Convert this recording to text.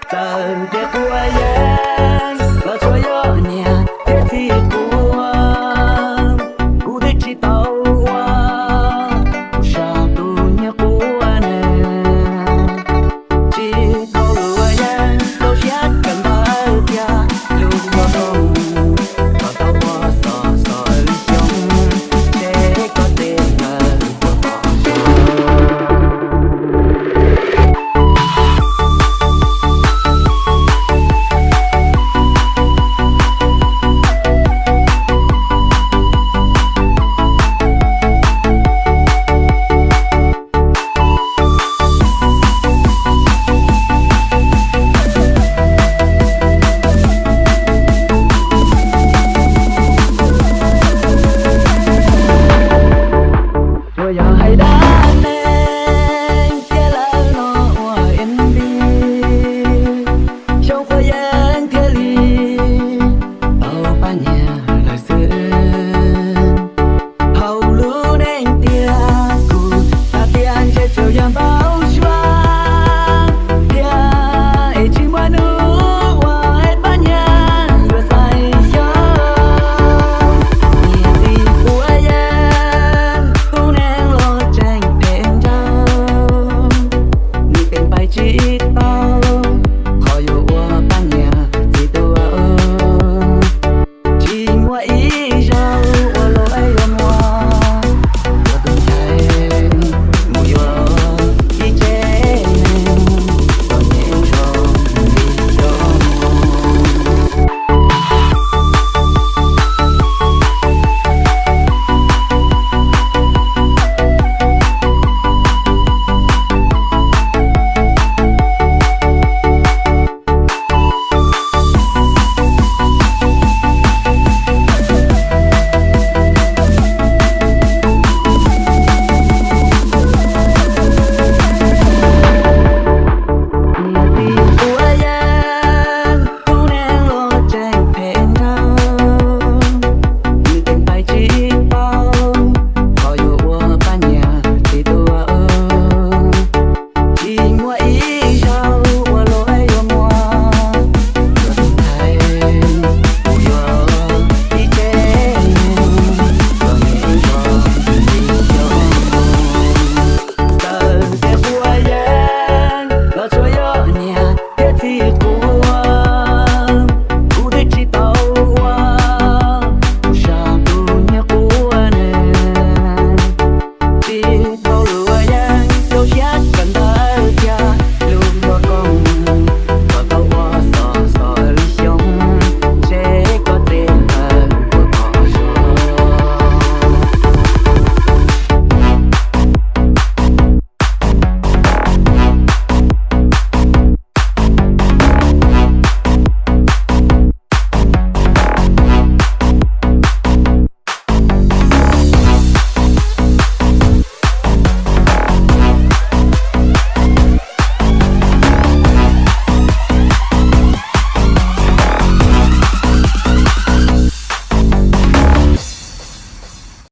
Txawm tias quav yeeb los tsuas yog niam thiab txiv quav, kuv twb tsis tau ua kuv sab tus niag quav ne. Tsis tau lus ua yeeb, tau siab kawm ntawv thiab lus ua zoo, kom tau ua xov xov xyoo, ces koj tej ntawd puas pom zoo. Puas yog hais dab neeg thiab lawv no ua M V, xyoo quav yeeb thiaj li tau pab nyiaj lawm xwb. Hauv lub neej tiag kuv xav tias ntshe tsuas yog npau suav thiab es tsis muaj hnub uas pab nyiaj yuav xaiv xyoo. Niam txiv quav yeeb, tus neeg los tseem phem ntau, nws pheej pais tsis